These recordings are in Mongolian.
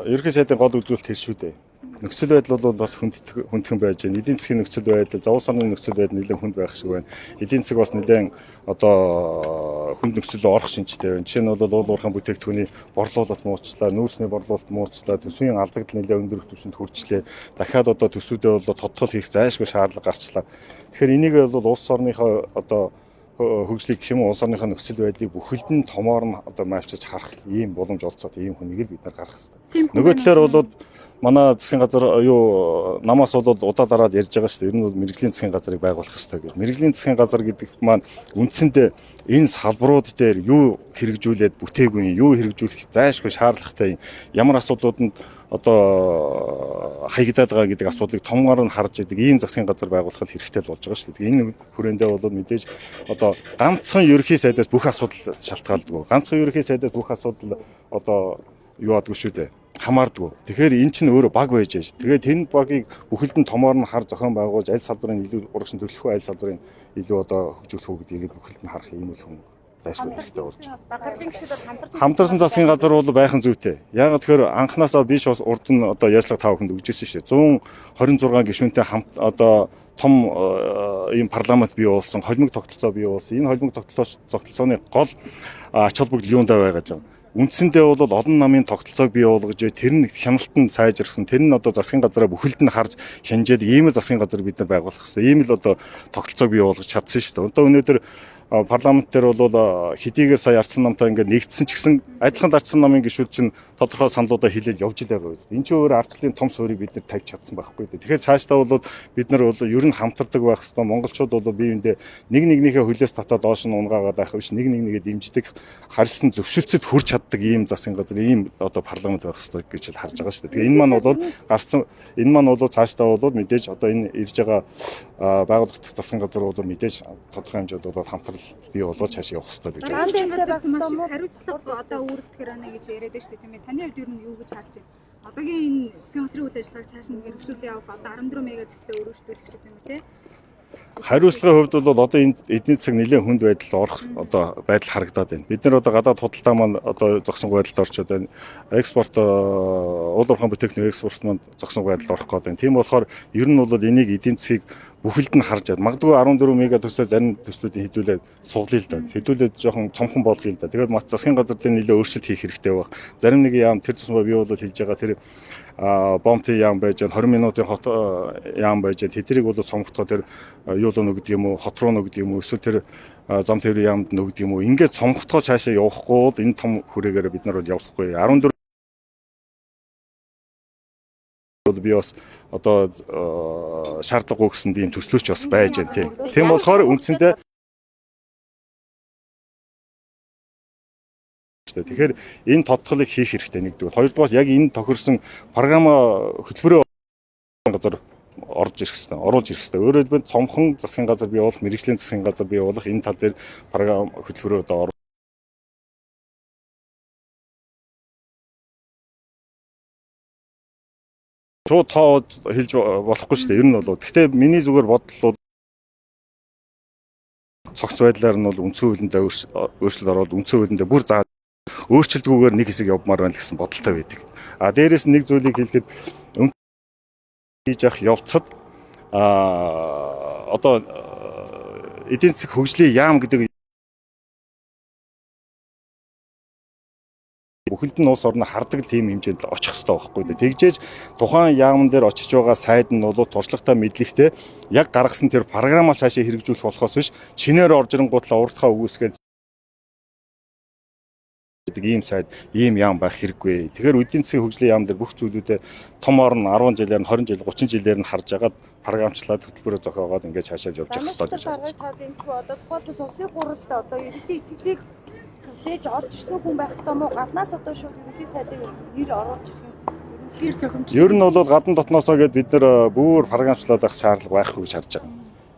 Ерөнхий сайдын гол үзүүлэлт тэр шүү дээ. Нөхцөл байдал бол бас хүндхэн байж байна. Эдийн засгийн нөхцөл байдал, зовоос орны нөхцөл байдал нэлээд хүнд байх шиг байна. Эдийн засаг бас нэлээд одоо хүнд нөхцөл рүү орох шинжтэй байна. Жишээ нь бол уул уурхайн бүтээгдэхүүний борлуулалт муучлаа, нүүрсний борлуулалт муучлаа, төсвийн алдагдал нэлээд өндөр түвшинд хүрчлээ. Дахиад одоо төсвүүдээ бол тодтол хийх зайлшгүй шаардлага гарчлаа. Тэгэхээр энийг бол улс орныхоо одоо хөгжлийг гэх юм уу улс орныхоо нөхцөл байдлыг бүхэлд нь томоор нь одоо маавчилж харах ийм боломж олцоод ийм хүнийг л бид нар гаргах хэрэгтэй. Нөгөө талаар бол манай засгийн газар юу намаас бол удаа дараад ярьж байгаа шүү дээ. Ер нь бол мэргэжлийн засгийн газрыг байгуулах хэрэгтэй гэж. Мэргэжлийн засгийн газар гэдэг маань үндсэндээ энэ салбарууд дээр юу хэрэгжүүлээд бүтээгүй, юу хэрэгжүүлэх зайлшгүй шаардлагатай, ямар асуудлууданд одоо хаягдаад байгаа гэдэг асуудлыг томгаар нь харж идэг ийм засгийн газар байгуулах хэрэгтэй л болж байгаа шүү дээ. Энэ хүрээндээ бол мэдээж одоо ганцхан ерөнхий сайдаас бүх асуудал шалтгаалдаг. Ганцхан ерөнхий сайдаас бүх асуудал одоо юу аадгүй шүү дээ, хамаардгүй. Тэгэхээр эн чинь өөрөө баг байж ээж. Тэгээд энэ багийг бүхэлд нь томоор нь хар зохион байгуулж аль салбарын илүү урагшин төлөх үү, аль салбарын илүү одоо хөгжүүлэх үү гэдгийг бүхэлд нь харах юм бол хүн зайлшгүй хэрэгтэй болж байна. Хамтарсан засгийн газар бол байх нь зүйтэй. Яагаад тэгэхээр анханасаа би ч бас урд нь одоо ярьцлага та бүхэнд өгчээсэн шүү дээ. 126 гишүүнтэй хамт одоо том ийм парламент бий болсон, холимог тогтолцоо бий болсон. Энэ холимог тогтолцооны гол ач холбогдол юундаа байгаа юм. Үндсэндээ бол олон намын тогтолцоог бий болгож, тэр нь хяналтанд сайжирсан, тэр нь одоо засгийн газараа бүхэлд нь харж хянжээд ийм л засгийн газар бид нар байгуулах хэрэгтэй. Ийм л одоо тогтолцоог бий болгож чадсан шүү дээ. Одоо өнөөдөр парламент дээр бол хэдийгээр сая арчсан намтай ингээд нэгдсэн ч гэсэн адилхан арчсан намын гишүүд чинь тодорхой саналуудаа хилээд явж л байгаа биз. Энэ чинь өөр ардчлалын том суурийг бид нар тавьж чадсан байхгүй дээ. Тэгэхээр цаашдаа бол бид нар бол ер нь хамтардаг байх хэвээр. Монголчууд бол бие биендээ нэг нэгнийхээ хөлөөс татаад доош нь унгаагаад байх биш, нэг нэг нэгээ дэмждэг, харьсан зөвшөлтсөд хүрч чаддаг ийм засгийн газар, ийм одоо парламент байх хэвээр гэж л харж байгаа шүү дээ. Тэгээ энэ маань бол гарсан, энэ маань бол цаашдаа бол мэдээж одоо энэ ирж байгаа байгууллагын засгийн газар бол мэдээж тодорхой хэмжээнд бол хамтрал бий болоод цааш явах хэрэгтэй гэж Засгийн бодож байна. газар байх ёстой мó? Хариуцлага одоо үүрэгдэхээр байна гэж яриад байна шүү дээ, тийм ээ. Таны хувьд ер нь юу гэж харж байна? Одоогийн энэ засгийн газрын үйл ажиллагааг цааш нь хэрэгжүүлээ явах одоо 14 мега төслөө өргөжлүүлэх гэх юм те. Хариуцлагын хувьд бол одоо энэ эдийн засаг нэлээд хүнд байдалд орох одоо байдал харагдаад байна. Бид нар одоо гадаад худалдаа маань одоо зогсонгүй байдалд орчод байна. Экспорт, уул уурхайн бүтээгдэхүүн экспорт маань зогсонгүй байдалд орох гээд байна. Тийм болохоор ер нь бол энийг эдийн засгийг бүхэлд нь харж яд. Магадгүй 14 мега төслөө зарим төслүүдийн хэдүүлээ суглая л да. Хэдүүлээ жоохон цомхон болгоё л да. Тэгээд бас засгийн газар дээр нэлээд өөрчлөлт хийх хэрэгтэй байх. Зарим нэг яам тэр тусмаа би бол хэлж байгаа тэр бомтын яам байж байна, 20 минутын хот яам байж байна. Тэднийг бол цомготгоо тэр юу л нөгдөг юм уу, хот руу нөгдөг юм уу, эсвэл тэр зам тээврийн яамд нөгдөг юм уу. Ингээд цомготгоо цаашаа явахгүй бол энэ том хүрээгээр бид нар бол явахгүй. 14 бол би бас одоо шаардлагагүй гэсэн ийм төслөөч бас байж байна, тийм. Тийм болохоор үндсэндээ шүү дээ. Тэгэхээр энэ тодтголыг хийх хэрэгтэй нэгдүгээр. Хоёрдугаар яг энэ тохирсон програм хөтөлбөрөө газар орж ирэх хэрэгтэй, оруулж ирэх хэрэгтэй. Өөрөөр хэлбэл цомхон засгийн газар бий болох, мэргэжлийн засгийн газар бий болох энэ тал дээр програм хөтөлбөрөө одоо шууд тоо хэлж болохгүй шүү дээ. Ер нь бол. Гэхдээ миний зүгээр бодол бол цогц байдлаар нь бол үндсэн хуулиндаа өөрчлөлт ороод үндсэн хуулиндаа бүр заа өөрчлөлтгүйгээр нэг хэсэг явмаар байна гэсэн бодолтой байдаг. А дээрэс нь нэг зүйлийг хэлэхэд хийж явах явцад одоо эдийн засаг хөгжлийн яам гэдэг бүхэлд нь улс орноо хардаг тийм хэмжээнд очих хэрэгтэй байхгүй дээ. Тэгжээж тухайн яамн дээр очиж байгаа сайд нь бол туршлагатай, мэдлэгтэй, яг гаргасан тэр програмаа цаашаа хэрэгжүүлэх болохоос биш шинээр орж ирэнгуутлаа урдхаа үгүйсгээд гэдэг ийм сайд, ийм яам байх хэрэггүй. Тэгэхээр эдийн засгийн хөгжлийн яам дээр бүх зүйлүүдээ том орн 10 жилээр нь, 20 жил, 30 жилээр нь харж агаад програмчлаад хөтөлбөрөө зохиогоод ингээд цаашаа явж явах хэрэгтэй гэж Намын бодож байна. та дэмжих одоо тухайлбал улсын хуралд одоо ерөнхий итгэлийг хүлээж орж ирсэн хүн байх ёстой мó, гаднаас одоо шууд ерөнхий сайдыг нэр оруулж ирэх юм ерөнхий зохимж. Ер нь бол гадна дотноосоо гээд бид нар бүр програмчлаад байх шаардлага байхгүй гэж харж байгаа.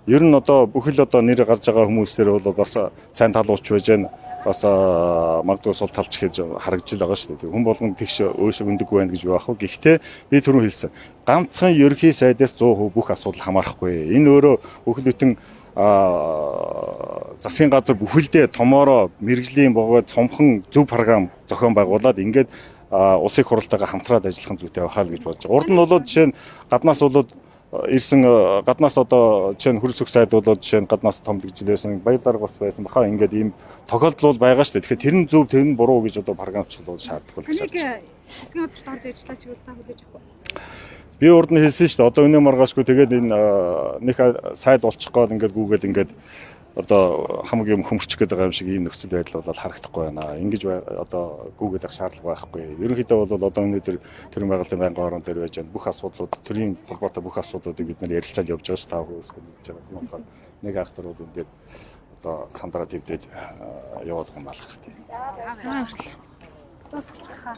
Ер нь одоо бүхэл одоо нэр гарч байгаа хүмүүстэр бол бас сайн талууч байж гэн, бас магадгүй сул талч гэж харагдж л байгаа шүү дээ. Хүн болгон тэгш өөшөг өндөг байна гэж юу ах вэ? Гэхдээ би түрүү хэлсэн. Ганцхан ерөнхий сайдаас 100% бүх асуудал хамаарахгүй. Энэ өөрөө бүхэл бүтэн засгийн газар бүхэлдээ томоороо мэргэжлийн богоод цомхон зөв програм зохион байгуулад ингээд Улсын их хурлтайгаа хамтраад ажиллах нь зүйтэй байхаа л гэж бодож байгаа. Урд нь бол жишээ нь гаднаас бол ирсэн гаднаас одоо жишээ нь хөрс өх сайд бол жишээ нь гаднаас томилогдож байсан, баяр дарга бас байсан баха, ингээд ийм тохиолдол бол байгаа шүү дээ. Тэгэхээр тэр нь зөв, тэр нь буруу гэж одоо програмчлал бол шаардлагагүй гэж Таныг харж байна. Засгийн газарт орж ажиллаач гэвэл та хүлээж авах уу? Би урд нь хэлсэн шүү дээ. Одоо өнөө маргаашгүй тэгээд энэ нэг сайд болчих гол ингээд гүгээл ингээд одоо хамаг юм хөмөрчих гээд байгаа юм шиг ийм нөхцөл байдал бол харагдахгүй байна. Ингэж одоо гүгээд ах шаардлага байхгүй. Ерөнхийдөө бол одоо өнөөдөр төрийн байгууллагын байнгын орон дээр байж байгаа бүх асуудлууд, төрийн холбоотой бүх асуудлуудыг бид нэр ярилцаад явж байгаа ш, та бүхэн өөрсдөө мэдж байгаа. Тийм болохоор нэг ахтар бол энэ дээр одоо сандраа твдээд яваад байгаа юм алах тийм. Дуусчих хаа.